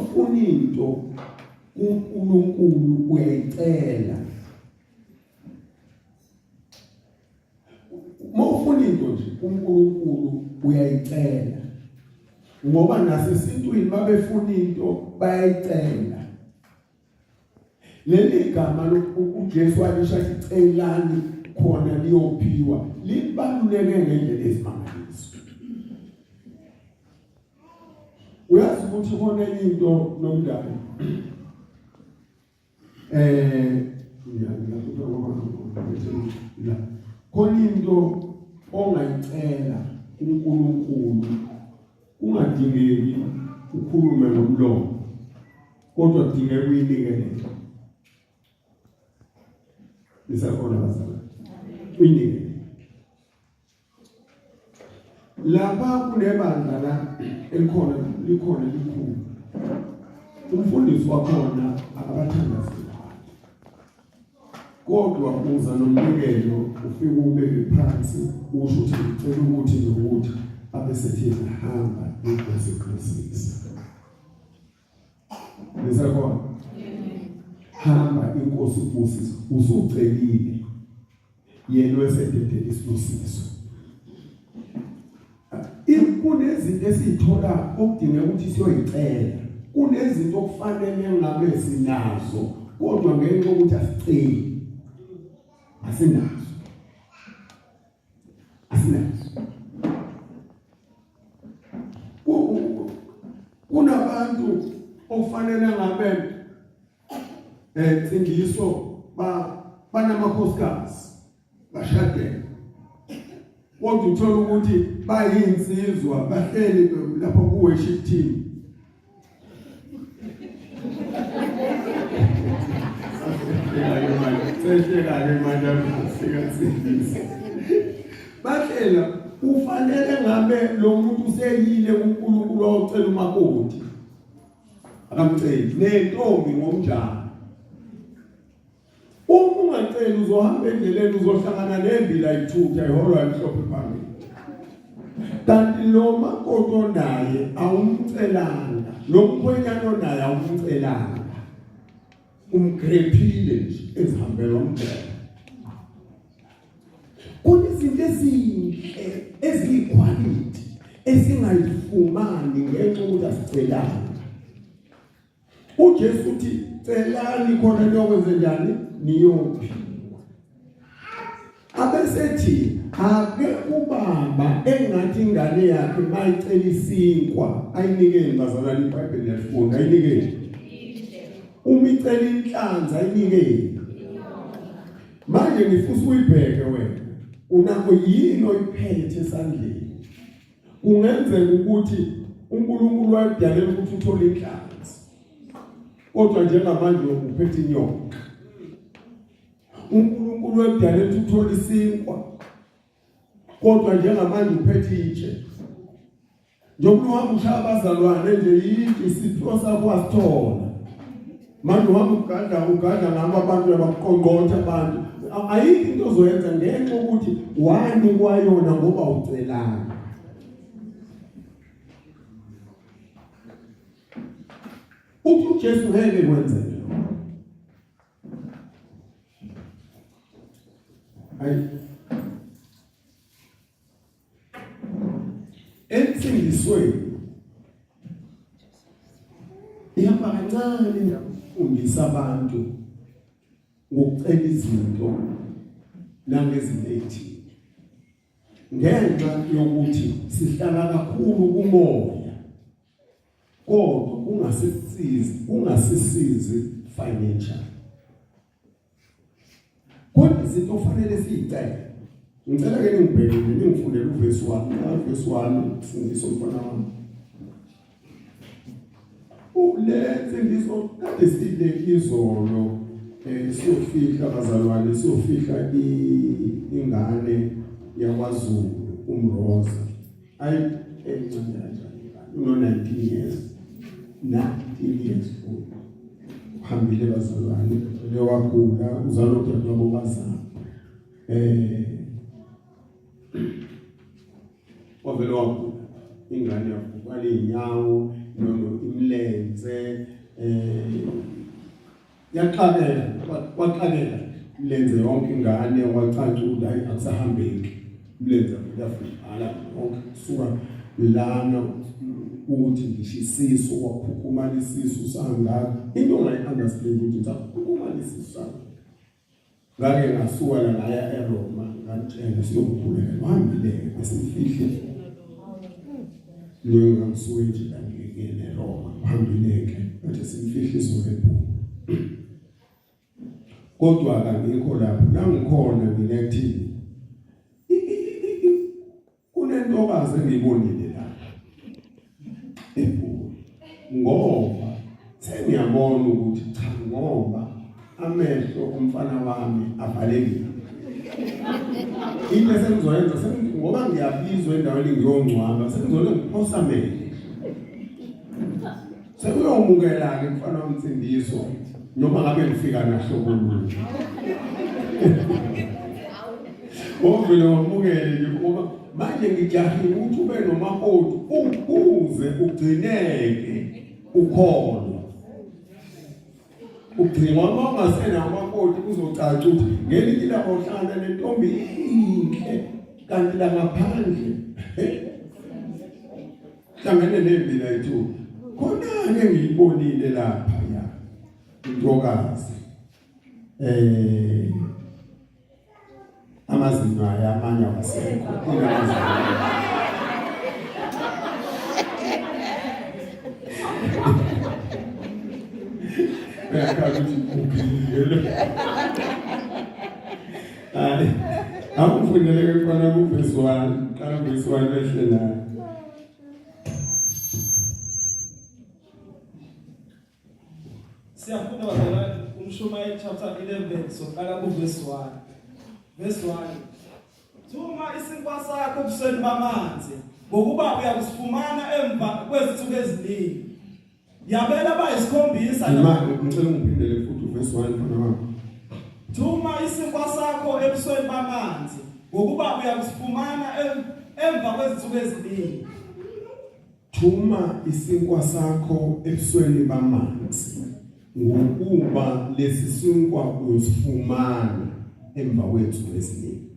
ufuna into kuNkulunkulu uyayicela. Uma ufuna into nje kuNkulunkulu uyayicela. Ngoba nasesintwini babefuna into bayayicela. Leli gama uJesu walisho athi celani khona liyophiwa libaluleke ngendlela esimangaliso. Uyazi ukuthi khona enye into nomndeni ngiyakuthi ngoba la khona into ongayicela kuNkulunkulu kungadingeki ukhulume ngomlomo kodwa kudingeka uyinikele. Nisakhona bazalwane? Uyinikele. Lapha kunebandla la elikhona likhona likhulu. Umfundisi wakhona akabathandazeli abantu. Kodwa uza nomnikelo ufike ubeke phansi usho ukuthi ngicela ukuthi nokuthi abesethi hamba inkosi iqinisekisa. Nisakhona? Hamba inkosi ubusise usucelile. Yena wesededela isibusiso. Kunezinto esizithola okudingeka ukuthi siyoyicela. Kunezinto okufanele ngabe sinazo kodwa ngenxa yokuthi asiceli asinazo. Asinazo. Kunabantu okufanele ngabe Tsindiso ba banamakhosikazi bashadene kodwa uthola ukuthi bayinsizwa bahleli lapha ku worship team Sehleka-ke manje sikaSindisi. Bahlela kufanele ngabe lo muntu useyile kuNkulunkulu wawucela umakoti. Akamceli nentombi ngokunjalo. Uma ungaceli uzohamba endleleni uzohlangana nembila ithutha iholwa emhlophe phambili. Kanti lo makoti onaye awumcelanga, lo mkhwenyana onaye awumcelanga. Umgrephile nje ezihambela umgqele. Kunezinto ezinhle eziyikhwalithi esingayifumani ngenxa yokuthi asicelanga. uJesu uthi celani khona niyokwenze njani niyophiwa. Abesethi ake ubaba engathi ingane yakhe mayicela isinkwa ayinikeni bazalwane iBhayibheli liyafunda ayinikeni. Uma icela inhlanzi ayinikeni. Manje ngifisa uyibheke wena. Unakho yini oyiphethe esandleni? Kungenzeka ukuthi uNkulunkulu wakudalela ukuthi uthole inhlanzi. Kodwa njengamanje uphethe inyoka. uNkulunkulu wakudalela ukuthi uthole isinkwa. Kodwa njengamanje uphethe itshe. Njengoba uhamba ushaya abazalwane nje yinto isiphiwo sakho wasithola. Manje uhamba ugada ugada ngabo abantu abakuqongqotha abantu. Ayikho into ozoyenza ngenxa ukuthi wanikwa yona ngoba ucelanga. Uthi uJesu ngeke kwenzeke. Ayi Ensindisweni ihamba kancane indaba ukufundisa abantu ngokucela izinto nangezinto ezithile ngenxa yokuthi sihlala kakhulu kumoya kodwa ungasisizi ungasisizi financial. Kodwa izinto ofanele siyicele. Ngicela ke ningibheke nje ningifundele uvesi 1, uvesi 1 sindiso mfana wami. Ule nsindiso kade sile izolo siyofihla abazalwane siyofihla ingane yakwaZulu uMroza. Ayi encane kanjani uno 19 years. 19 years old. Uhambile bazalwane, le wagula uzalwa udadewabo bazana. Wavele wagula ingane yavuka inyawo nono imlenze. eh yaxakela waxakela mlenze yonke ingane wacaca ukuthi hayi akusahambeki mlenze uyafudala yonke kusuka lana uthi ngisho isisu wakhukhumala isisu sangaka into ongayi-understand ukuthi ngisakhukhumala isisu sangaka ngake ngasuka la ngaya eRoma ngamtshela siyokhuleka wahambile-ke besimfihle leyo ngangisuke nje la ngiyekele eRoma ngihambile-ke ngathi simfihle izorebhulu kodwa akangikho lapho la ngikhona mina ekuthini Kunentokazi engiyibonile la. Ebhulu. Ngoba sengiyabona ukuthi cha ngoba amehlo omfana wami avalekile. Into esengizoyenza ngoba ngiyabizwa endaweni ngiyongcwaba sengizole ngiphosamele. Sekuyomukela-ke mfana wami Nsindiso noma ngabe ngifika nahlobo luni. Wovele wamukele nje ngoba manje ngijahile ukuthi ube nomakoti ukuze ugcineke ukholwa. Ugcinwa uma ungasenawo umakoti kuzocaca ukuthi ngelinye ilanga uhlangana nentombi inhle kanti la ngaphandle hlangene nembila yethu khona ke ngiyibonile lapha ya intokazi eh amazinyo ayo amanye awasekho inamazinyo Uyakhala ukuthi uphilile. Hayi. Akufundeleke mfana kuvesi 1, qala kuvesi 1 wehle naye. Siyafunda bazalwane uMshumayeli chapter 11 soqala kuvesi 1. Verse 1. Thuma isinkwa sakho ebusweni bamanzi ngokuba uyakusifumana emva kwezinsuku eziningi. Yabela abayisikhombisa Ima ngicela ungiphindele futhi uverse 1 mfana wami. Thuma isinkwa sakho ebusweni bamanzi ngokuba uyakusifumana emva kwezinsuku eziningi. Thuma isinkwa sakho ebusweni bamanzi ngokuba lesi sinkwa uyosifumana emva kwezinsuku eziningi.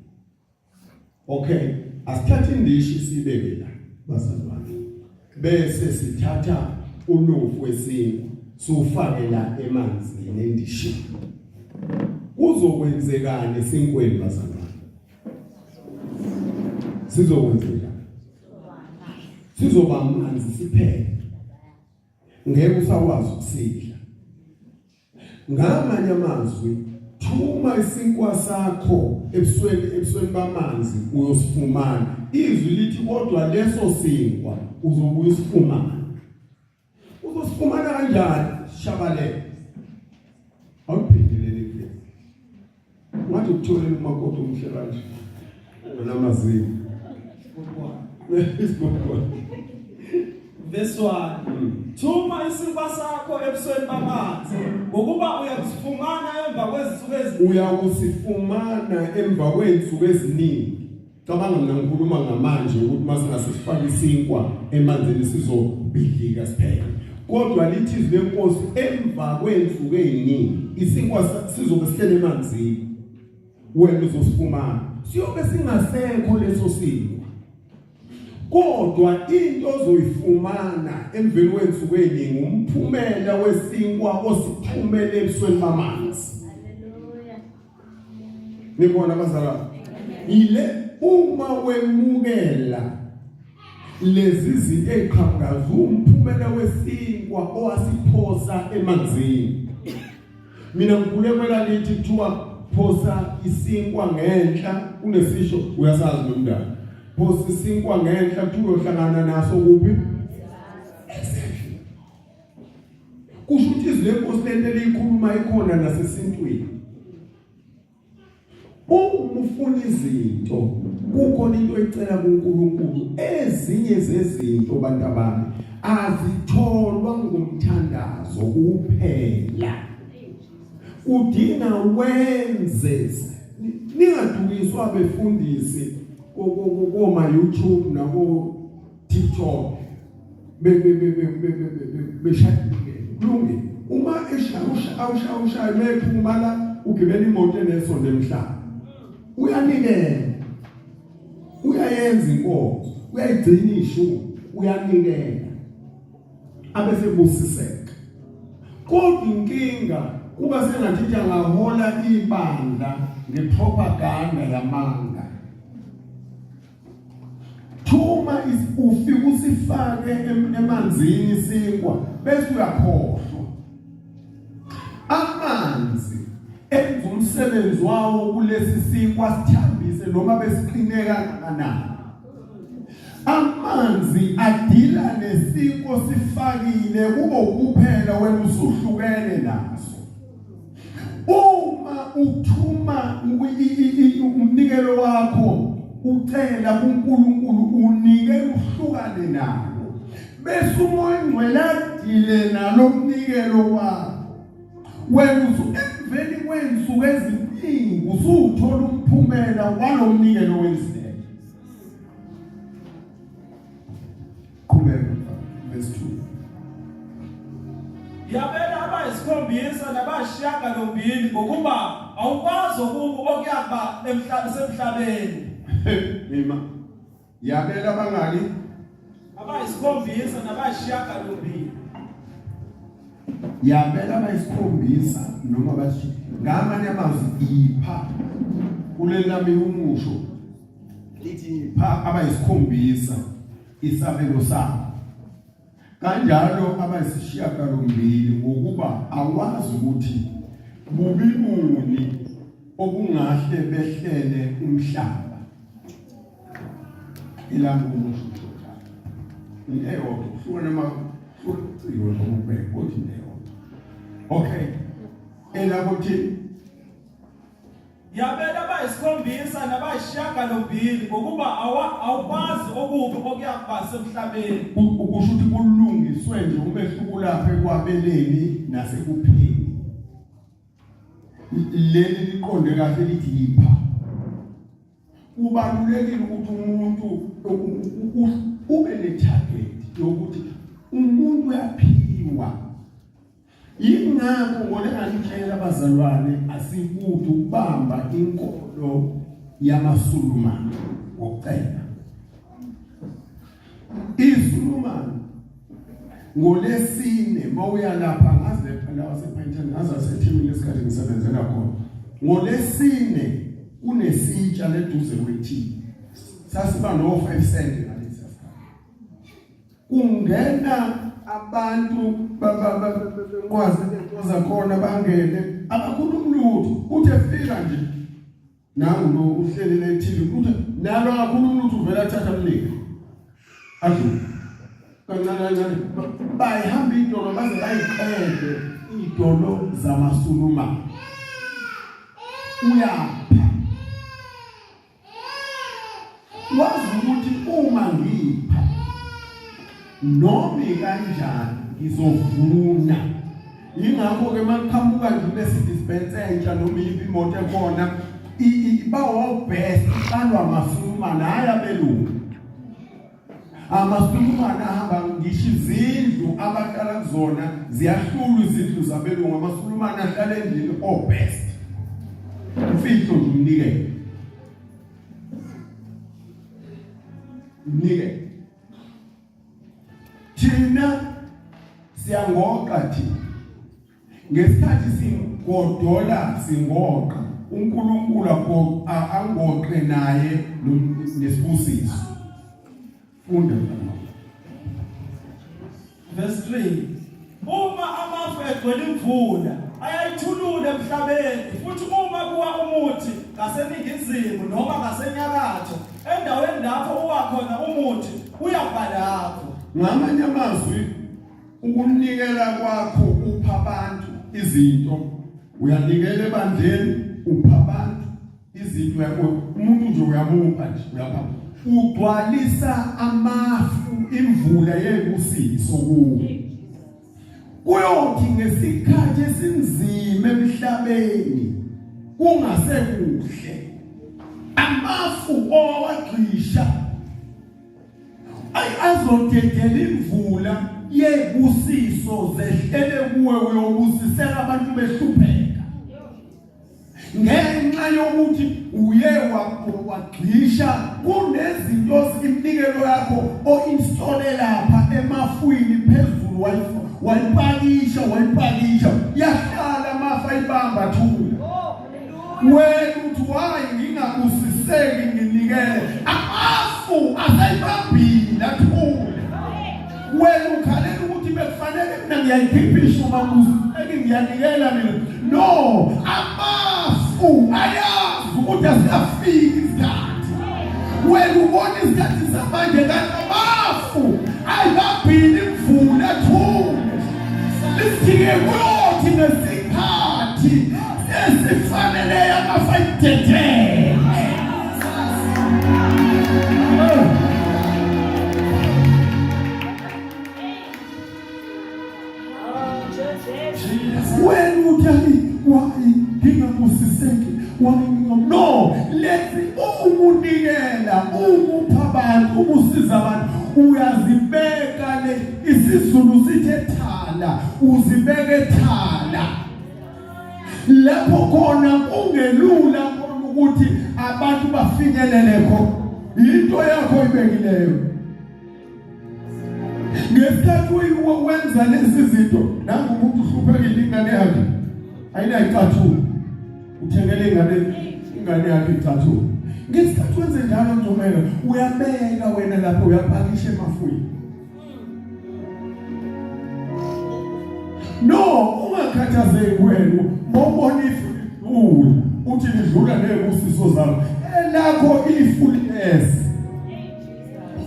Okay, asithathe indishi sibeke la bazalwane. Bese sithatha ulofu wesinkwa siwufake la emanzini endishini. Kuzokwenzekani esinkweni bazalwane? Sizokwenzeka. Sizoba manzi siphele. Ngeke usakwazi ukusidla. Ngamanye amazwi, thuma isinkwa sakho ebusweni ebusweni bamanzi uyosifumana. Izwi lithi kodwa leso sinkwa uzobuya usifumane. Uzosifumana kanjani? Shabalele. Awuphindelele vele. Wathi ukutholela umakoti omuhle kanje. Wena mazinyo. Isigogwana. Verse 1. Thuma isinkwa sakho ebusweni bamanzi ngokuba uyakusifumana emva kwezinsuku eziningi. Uyakusifumana emva kwezinsuku eziningi. Cabanga mina ngikhuluma ngamanje ukuthi masingase sifake isinkwa emanzini sizobhidlika siphele. Kodwa lithi izwi lenkosi emva kwensuku eziningi isinkwa sizobe sihlele emanzini. Wena uzosifumana. Siyobe singasekho leso sinkwa. Kodwa into ozoyifumana emveni kwensuku eziningi umphumela wesinkwa osithumele ebusweni bamanzi. Hallelujah. Nibona bazalwane? Ile uma wemukela lezi zinto eziqhamuka umphumela wesinkwa owasiphosa emanzini. Mina ngikhule kwelakithi kuthiwa phosa isinkwa ngenhla kunesisho uyasazi lo mndana. Phosa isinkwa ngenhla kuthiwa uyohlangana naso kuphi? Exactly. Kusho ukuthi izwi lenkosi lento eliyikhuluma ikhona nasesintwini. Uma ufuna izinto kukhona into oyicela kuNkulunkulu ezinye zezinto bantu abami azitholwa ngomthandazo kuphela. Udinga wenze ningadukiswa befundisi koma YouTube nako TikTok beshaya Kulungile. Uma eshaya ushaya ushaya mephuma la ugibela imoto enesondo emhlaba. Uyanikela. Uyayenza inkonzo, uyayigcina ishu, uyanikela. Abese busiseka. Kodwa inkinga kuba sengathi angahola ibandla ngepropaganda yamanga. Thuma ufike usifake emanzini isinkwa bese uyakhohlwa. Amanzi enza umsebenzi wawo kulesi sinkwa sithambise noma besiqine kangakanani. Amanzi adila nesinkwa sifakile kube kuphela wena usuhlukene naso. Uma uthuma umnikelo wakho ucela kuNkulunkulu unike uhlukane nalo bese umoya ongcwele adile nalo mnikelo wakho wena usuemveni kwensuku eziningi usuwuthola umphumela walo mnikelo wenzile. Qhubeka verse 2. Yabela abayisikhombisa nabashiyagalombili ngokuba awukwazi okubi okuyakuba emhlabeni. Mima. Yabela abangaki? Abayisikhombisa nabashiyagalombili. Yabela abayisikhombisa noma bathi ngamanye amazwi ipha kuleli lami umusho lithi pha abayisikhombisa isabelo sabo kanjalo abayisishiyagalombili ngokuba awazi ukuthi bubi buni obungahle behlele umhlaba ilanga umusho njalo into eyodwa kuhlukana uma uciko nje ukubheka kodwa into eyodwa okay elakuthi Yabela abayisikhombisa nabayisishiyagalombili ngokuba awukwazi okubi okuyakuba semhlabeni. Ukusho ukuthi kulungiswe nje umehluko lapha ekwabeleni nasekupheni. Leli liqonde kahle lithi yipha. Kubalulekile ukuthi umuntu ube ne-target yokuthi umuntu uyaphiwa. Yingakho ngole nganitshela abazalwane asikude ukubamba inkolo yamaSulumane ngokucela. ISulumane ngolesine mawuya lapha ngaze la wasePinetown ngaze aseThekwini lesikhathi ngisebenzela khona. Ngolesine kunesitsha leduze kwethini. Sasiba no 5 cent ngalesi sikhathi. Kungena abantu benqwazi lento zakhona bangene abakhulumi lutho uthi efika nje nangu lo uhleli lethile uthi nalo akakhulumi lutho uvela athatha amnike adlule kancane kancane bayihamba idolo baze bayiqede idolo zamasuluma uyapha Wazi ukuthi uma ngipha noma kanjani ngizovuna. Yingakho ke maqhamuka nje Mercedes Benz entsha noma iyiphi imoto ekhona iba wo best iqalwa amasulumane hayi abelungu. Amasulumane ahamba ngisho izindlu abahlala kuzona ziyahlulwa izindlu zabelungu amasulumane ahlala endlini o best. Imfihlo nje umnikelo. Mnike. Thina siyangoqa thina. Ngesikhathi singodola singoqa uNkulunkulu angoqe naye nesibusiso. Funda mfana. Verse 3 Uma amafu egcwele imvula ayayithulula emhlabeni futhi uma kuwa umuthi ngaseningizimu noma ngasenyakatho endaweni lapho uwa khona umuthi uyakuba lapho. Ngamanye amazwi ukunikela kwakho upha abantu izinto uyanikela ebandleni upha abantu izinto yakho umuntu nje uyamupha nje uyapha ugcwalisa amafu imvula yebusiso kuwe kuyothi ngesikhathi esinzima emhlabeni kungasekuhle amafu owagxisha azodedela imvula yebusiso zehlele. kuwe uyobusiseka abantu behlupheka ngenxa yokuthi uye wagxisha kunezinto iminikelo yakho o-installe lapha emafwini phezulu wayipakisha wayipakisha yahlala amafa ibamba thula oh, wena uthi why ngingabusiseki nginikele amafu asayibambile athule wena ukhalela ukuthi bekufanele mina ngiyayikhiphisha uma ngusiseki ngiyanikela mina no amafu ayazi ukuthi asiyafiki isikhathi wena ubona isikhathi samanje kanti amafu ayibambile imvula ethule lifike kuyothi ngesikhathi esifaneleyo amafa idedele wena uthi ayi why ngingabusiseki why no lethi umunikela umupha abantu umusiza abantu uyazibeka le isiZulu sithe thala uzibeke thala lapho khona kungelula khona ukuthi abantu bafinyelele khona into yakho ibekileyo ngesikhathi wenza lezi zinto nangu umuntu uhluphekile ingane yakhe ayinayicathulo uthengele ingane ingane yakhe icathulo ngesikhathi wenze njalo Ncumeka uyabeka wena lapho uyapakisha emafuyini no ungakhathazeki wena mawubona ifu lidlula uthi lidlula nezibusiso zakho elakho ifu liyeza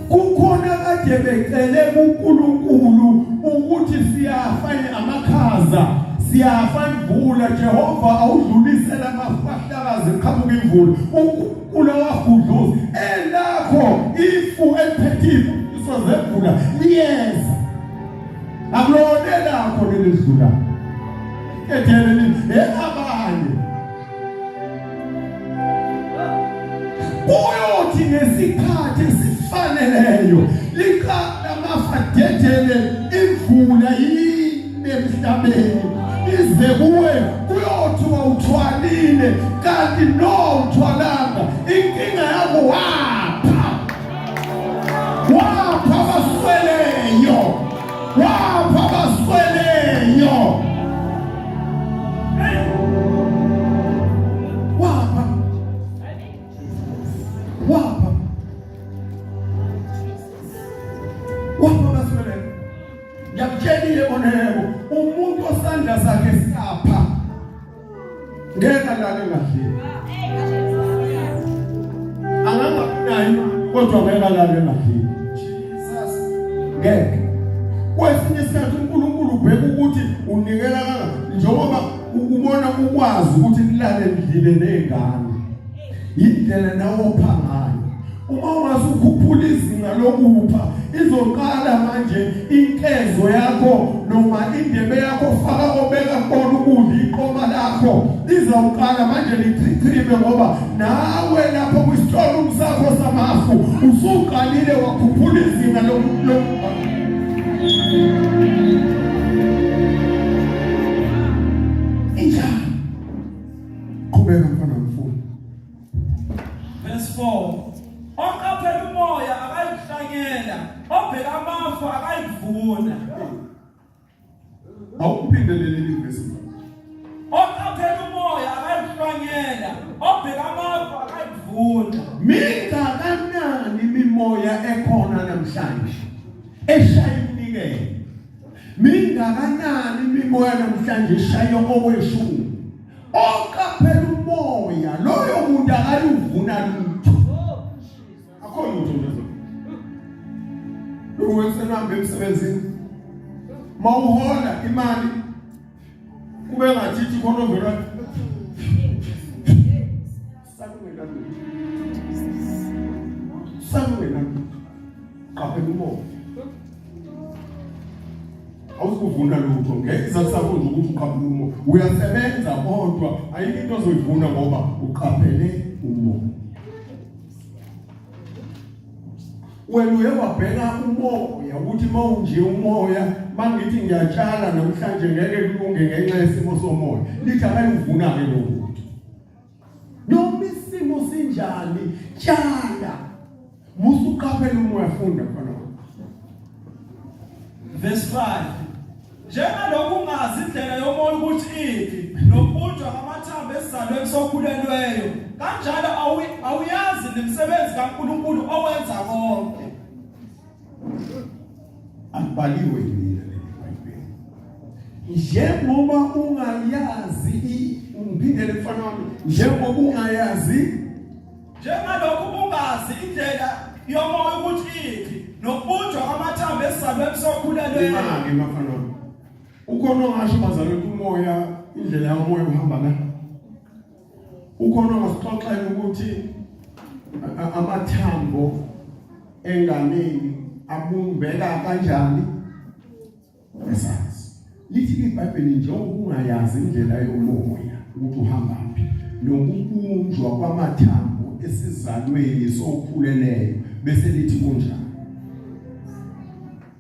kukhona kade becele kuNkulunkulu ukuthi siyafa amakhaza siyafa imvula Jehova awudlulisela amafahlakazi qhamuka imvula uNkulunkulu awagudluza elakho ifu eliphethe iso zemvula liyeza akulona elakho lelidlula edele elabanye kuyothi ngesikhathi esifaneleyo liqala amafa dedele imvula yine emhlabeni ize kuwe kuyothiwa uthwalile kanti no uthwalanga inkinga yakho wapha wapha abasweleyo wapha abasweleyo wapha wapha wapha abasweleyo ngiyakutshelile boneko umuntu osandla sakhe siyapha ngeke alale engadlile angangabi kodwa ngeke alale engadlile ngeke kwesinye isikhathi uNkulunkulu ubheka ukuthi unikela kanga njengoba ubona ukwazi ukuthi nilale nidlile nezingane indlela nawopha ngayo uma ungasukhuphula izinga lokupha izoqala manje inkezo yakho noma indebe yakho faka obeka kona ukudla iqoma lakho lizawuqala manje lichichime ngoba nawe lapho kwisitorumu sakho samafu usuqalile wakhuphula izinga lokupha injani qhubeka mfana mfuna Verse 4 Oqaphela umoya akayikuhlanyela, obheka amafu akayikuvuna. Awuphindelele leli verse. Oqaphela umoya akayikuhlanyela, obheka amafu akayikuvuna. Mingakanani imimoya ekhona namhlanje eshaya iminikelo? Mingakanani imimoya namhlanje eshaya okweshumi? Oqaphela umoya loyo muntu akayuvuna lutho. Akho lutho nje. Lokwenza emsebenzini. Mawuhola imali kube ngathi khona ovela salungela lutho. Salungela lutho. Qaphela umoya. Awuzukuvuna lutho ngeke isizathu nje ukuthi uqaphele umoya. Uyasebenza kodwa ayikho into ozoyivuna ngoba uqaphele umoya. Wena uye wabheka umoya ukuthi mawunje umoya Mangithi ngiyatshala namhlanje ngeke kulunge ngenxa yesimo somoya. Lithi akayuvuna ke lo muntu. Noma isimo sinjani, tshala. Musuqaphela umoya funda khona. Verse 5 Njengalokhu ungazi indlela yomoya ukuthi iphi nokubunjwa kwamathambo esizalweni sokhulelweyo kanjalo awuyazi nemisebenzi kaNkulunkulu owenza konke. Akubhaliwe mina leli Bhayibheli. Njengoba ungayazi ngiphindele mfana wami njengoba ungayazi Njengalokhu ungazi indlela yomoya ukuthi iphi nokubunjwa kwamathambo esizalweni sokhulelweyo. Imake mafana wami. Ukhona ongasho bazalwane ukuthi umoya indlela yomoya uhamba la. Ukhona ongasixoxela ukuthi amathambo enganeni abumbeka kanjani? Esazi. Lithi iBhayibheli njengoba ungayazi indlela yomoya ukuthi uhambaphi nokubunjwa kwamathambo esizalweni sokhuleleyo bese lithi kunjani.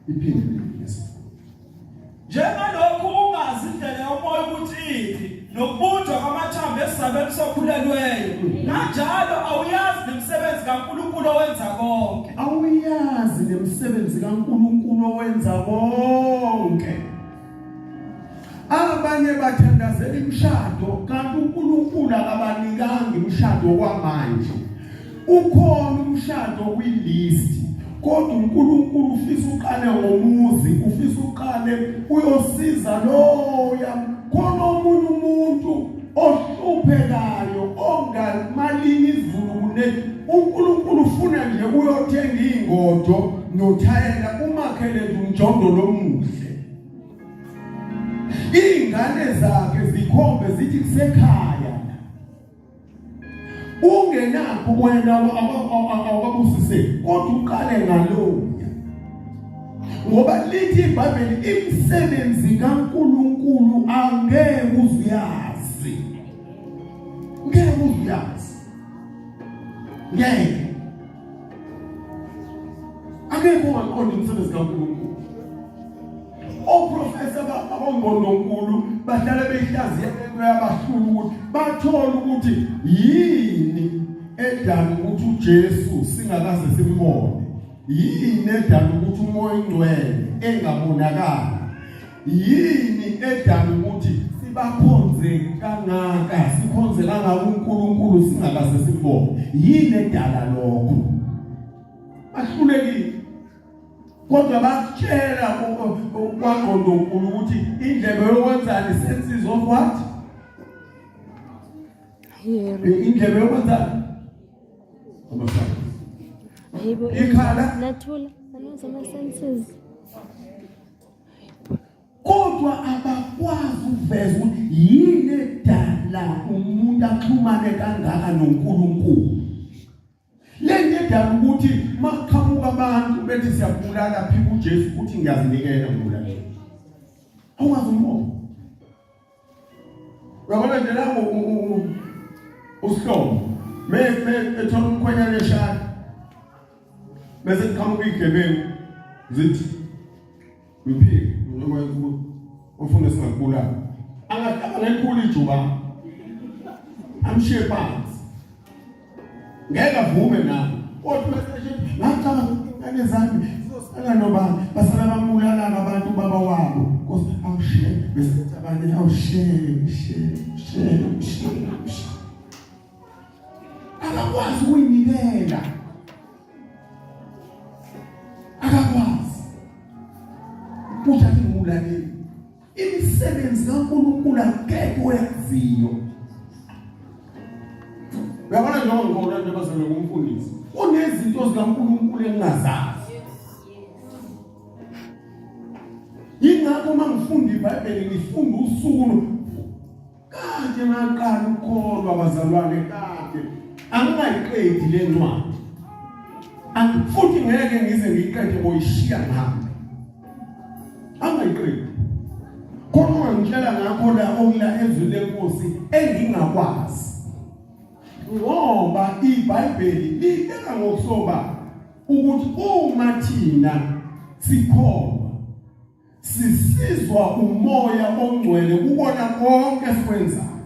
Iphinde lesifundo. Njengalokhu ungazi indlela yomoya ukuthi iphi nokubunjwa kwamathambo esizalweni sokhulelweyo kanjalo awuyazi nemisebenzi kaNkulunkulu owenza konke. Awuyazi nemisebenzi kaNkulunkulu owenza konke. Abanye bathandazela imishado kanti uNkulunkulu akabanikanga imishado kwamanje. Ukhona umshado kwilist kodwa uNkulunkulu ufisa uqale ngomuzi, ufisa uqale uyosiza loya khona omunye umuntu ohluphekayo ongamalini izulu kune uNkulunkulu ufuna nje uyothenga ingodo nothayela umakhele umjondolo omuhle Iy'ngane zakhe zikhombe zithi kusekhaya ungenakho wena awukabusiseki kodwa uqale ngaloya ngoba lithi iBhayibheli imisebenzi kaNkuluNkulu angeke uzuyazi ngeke uzuyazi ngeke akekho ongaqonda imisebenzi kaNkuluNkulu oprofesa abongqondonkulu bahlale beyihlaziya lento yabahlula ukuthi bathole ukuthi yini edala ukuthi uJesu singakaze simbone yini edala ukuthi umoya ongcwele engabonakali yini edala ukuthi sibakhonze kangaka sikhonze kangaka uNkulunkulu singakaze simbone yini edala lokho bahlulekile kodwa bakutshela kwangqondonkulu ukuthi indlebe yokwenzani senses of what indlebe yokwenzani ikhala nathula ama senses kodwa abakwazi ukuveza ukuthi yini edala umuntu axhumane kangaka noNkulunkulu Le nto edala ukuthi makuqhamuka abantu bethi siyabulala phika uJesu ukuthi ngiyazinikela ngibulale. Awungazi umbona. Uyabona nje la usihlobo me me ethola umkhwenyana eshaya bese kuqhamuka igebengu zithi Ngiphike njengoba ukuthi ufuna singakubulala. Angahlaba ngekhulu ijuba. Amshiye phansi. Ngeke avume nami. Kodwa mase ngacabanga ukuthi ingane zami zizosala nobani basala bambulala abantu baba wabo. Nkosi awushiye bese cabane awushiye shiye shiye shiye. Akakwazi ukuyinikela. Akakwazi. Uthi athi ngiwulaleli. Imisebenzi kaNkulunkulu akekho oyaziyo. Uyabona njengoba ngikholwa nje bazalwane kumfundisi. Kunezinto zikaNkulunkulu engingazazi. Yingakho uma ngifunda iBhayibheli ngifunda usuku Kade ngaqala ukukholwa bazalwane kade angingayiqedi le ncwadi. Futhi ngeke ngize ngiyiqede ngoyishiya ngihambe. Angayiqedi. Khona ungangitshela ngakho la okula ezwi lenkosi engingakwazi. Ngoba iBhayibheli libeka ngokusobala ukuthi uma thina sikholwa Sisizwa umoya ongcwele kubona konke esikwenzayo.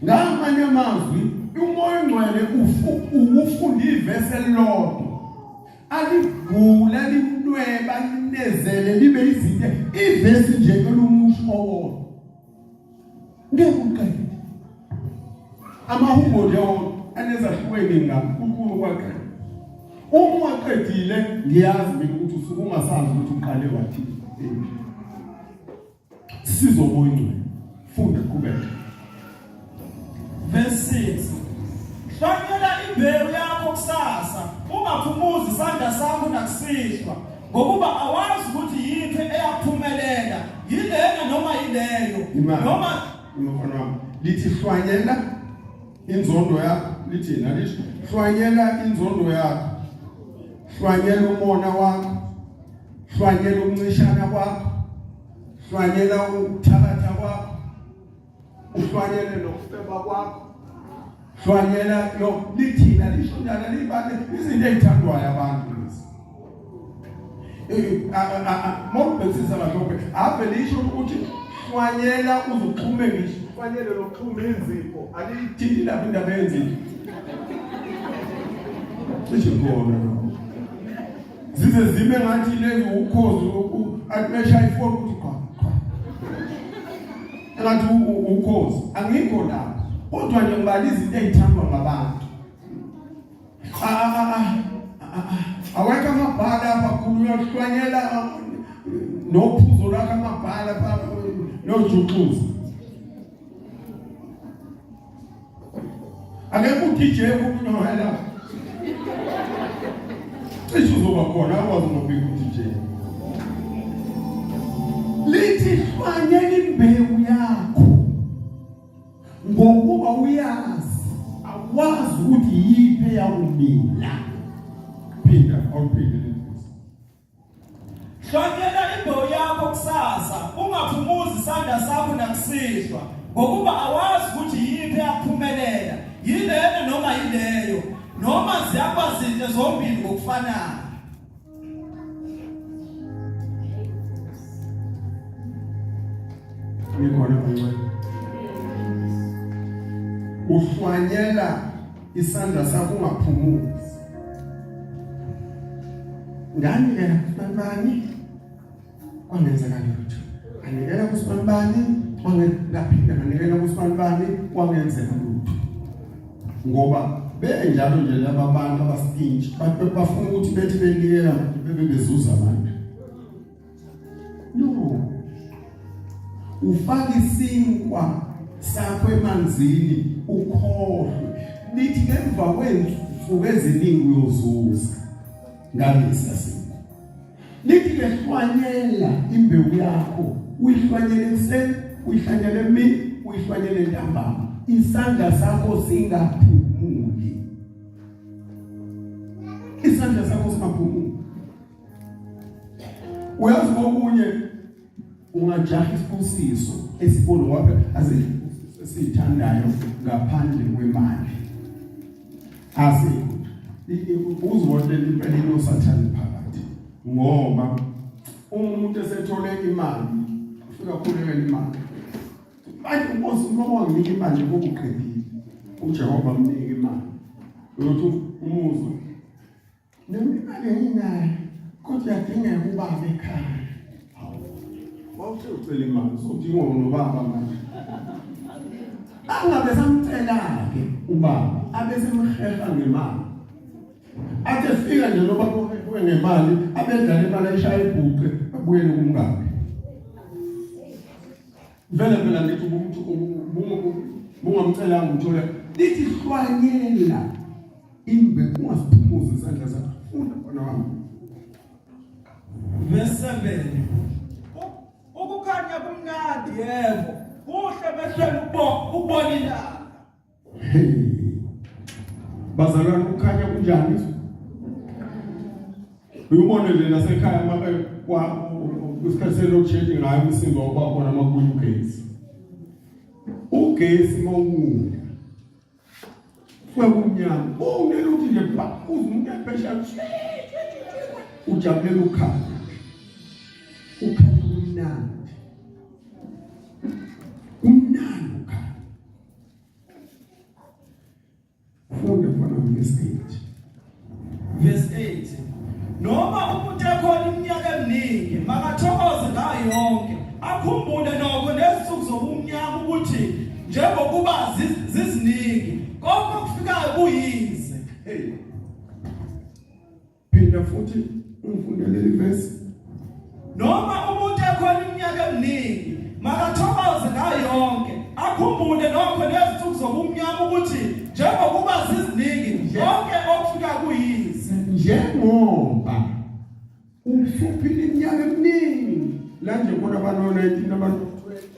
Ngamanye amazwi, umoya ongcwele ukufunda ivesi elilodwa alivula limnweba linezele libe izinto ivesi nje elumusho owodwa ngeke uqede amahubo nje wona anezahluko eningi kakhulu kwaqeda uma waqedile ngiyazi mina ukuthi usuke ungasazi ukuthi uqale wathini sizomoya ingcwele funda qhubeka Verse 6 Hlanyela imbewu yakho kusasa ungaphumuzi isandla sakho nakusihlwa ngokuba awazi ukuthi yiphi eyaphumelela yilena noma yileyo noma umfana wami lithi hlwanyela inzondo yakho lithi nalisho hlwanyela inzondo yakho hlwanyela umona wakho hlwanyela ukuncishana kwakho hlwanyela ukuthakatha kwakho uhlwanyele nokufeba kwakho hlwanyela yo lithina lisho njalo libane izinto ezithandwayo abantu lezi eh, mawubhekisisa kahlophe ave lisho ukuthi hlwanyela uzuxhume ngisho hlwanyele lokuxhuma inzipho aliyithinti lapho indaba yenzipho cishe khona lokho zize zime ngathi lezi ukhozi athi beshaya ifoni ukuthi qha qha engathi ukhozi angikho lapho kodwa nje ngibala izinto ezithandwa ngabantu awekho amabhala apha khulunywa kuhlwanyela nophuzo lwakho amabhala apha nojuxuza Akekho uDJ okhulunywa la. Cishe uzoba khona akwazi ungabika uDJ. Lithi hlwanyela imbewu yakho ngokuba uyazi awazi ukuthi yiphi eyakumila. Phinda awuphinde leli. Hlwanyela imbewu yakho kusasa, ungaphumuzi isandla sakho nakusihlwa, ngokuba awazi ukuthi yiphi eyaphumelela, yilena noma yileyo, noma ziyakuba zinhle zombili ngokufanayo. Nikhona kancane. Uhlwanyela isandla sakho ungaphumuzi. Nganikela kusibanibani kwangenzeka lutho. Nganikela kusibanibani ngaphinda nganikela kusibanibani kwangenzeka lutho. Ngoba benjalo nje laba bantu abastinji bafuna ukuthi bethi benikela bebe bezuza abantu. No. Ufaka isinkwa sakho emanzini ukhohlwe. Lithi ngemva kwensuku eziningi uyozuza ngalesi sinkwa. Lithi lehlwanyela imbewu yakho uyihlwanyele ekuseni, uyihlwanyele emini, uyihlwanyele ntambama. Isandla sakho singaphumuli. Isandla sakho singaphumuli. Uyazi kokunye ungajaha isibusiso esibona ngoba azikho esithandayo ngaphandle kwemali. Asikho. Uzibona impela inosathane phakathi ngoba uma umuntu esethole imali ufika khulekela imali. Manje uNkosi uma wanginika imali kokuqedile uJehova amnike imali. Uyothi umuzwe Noma imali enginayo kodwa uyadingeka ubaba ekhaya. Hawu. Wawuthe ucela imali usudingwa nobaba manje. Angabe samcela-ke ubaba abe semheha ngemali. Athi efika nje noba kuwe ngemali abedlala imali ayishaya ibhuqe abuyele kumngakhe. Vele phela ngithi umuntu bungamcelanga uthole lithi hlwanyela imbe ungasiphumuzi isandla sakho funda mfana wami Verse 7 Ukukhanya kumnandi yebo kuhle emehlweni ukubona ilanga Bazalwane ukukhanya kunjani Uyubone nje nasekhaya uma kwa isikhathi se-load shedding ngayo umsindo wawuba khona uma kubuya ugesi. Ugesi mawubuya kwekumnyama unele ukuthi nje ba uze umuntu ephesha ujabulela ukukhanya. Ukhanya kumnandi. Akhumbule nokho nezinsuku zobumnyama ukuthi njengokuba ziziningi konke okufikayo kuyize. Hey. Phinda futhi ungifundele ivesi. Noma umuntu ekhona iminyaka eminingi makathokoze ngayo yonke akhumbule nokho nezinsuku zobumnyama ukuthi njengokuba ziziningi konke okufika kuyize. Njengoba usuphila iminyaka eminingi la nje khona abantu 19 abantu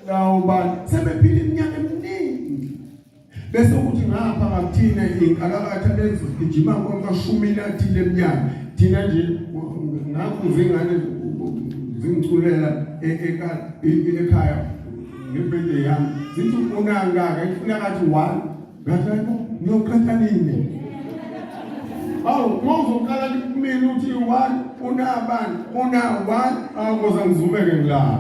lawo bani sebephila iminyaka eminingi bese kuthi ngapha ngakuthina inkalakatha lezo gijima kwamashumi athile eminyaka thina nje ngakho izingane zingiculela e, e, e, ekhaya ngebhede yami zithi unangaka ifuna ngathi one ngathi hayibo ngiyoqeda nini awu uma uzoqala kumina uthi one unabani una one awu koza ngizumeke ngilala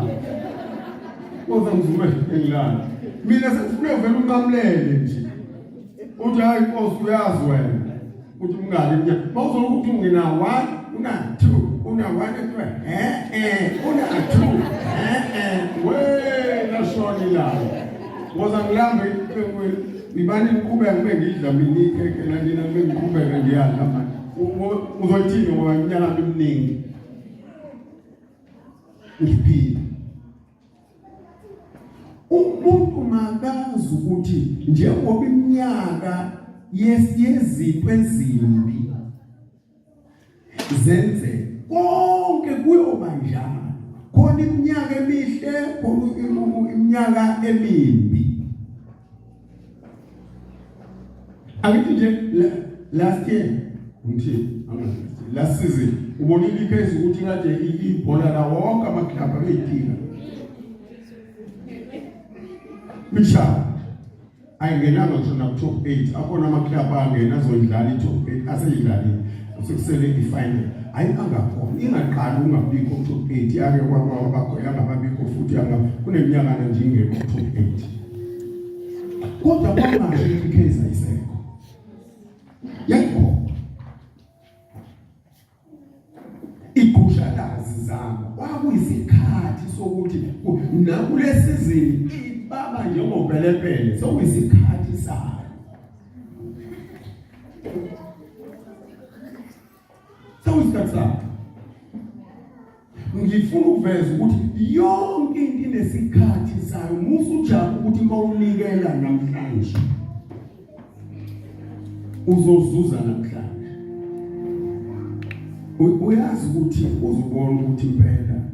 koza ngizumeke ngilala mina sengifuna uvele unqamulele nje uthi hayi nkosi uyazi wena uthi mngani iminyaka mawuzokuthi ngina 1 una 2 una 1 2 eh eh una 2 eh eh we nashoni la ngoza ngilambe ngibani ngiqhubeka ngibe ngidla mina ikhekhe lalina ngibe ngiqhubeka ngiyadla manje uzoyithini ngoba iminyaka eminingi ngiphila Umuntu makazi ukuthi njengoba iminyaka yezinto ezimbi zenze konke kuyoba njalo khona iminyaka emihle khona iminyaka emimbi angithi nje last year ngithi last season ubonile iphezulu ukuthi kade ibhola la wonke amaklabhu abeyidinga Misha ayingenanga ngisho naku-top 8 akhona amaklabhu angena azoyidlala i-top 8 aseyidlalile sekusele i-final hayi angakhona ingaqali ungabikho ku-top 8 yake kwabakho yangababikho futhi kuneminyakana nje ingekho ku-top 8 kodwa kwamanje iChiefs ayisekho yayikhona igqushakazi zami kwakuyisikhathi sokuthi nakule season ibaba njengopelepele sokuyisikhathi sayo sekuyisikhathi sayo ngifuna ukuveza ukuthi yonke into inesikhathi sayo musa ujabu ukuthi mawunikela namhlanje uzozuza namhlanje uyazi ukuthi uzobona ukuthi impela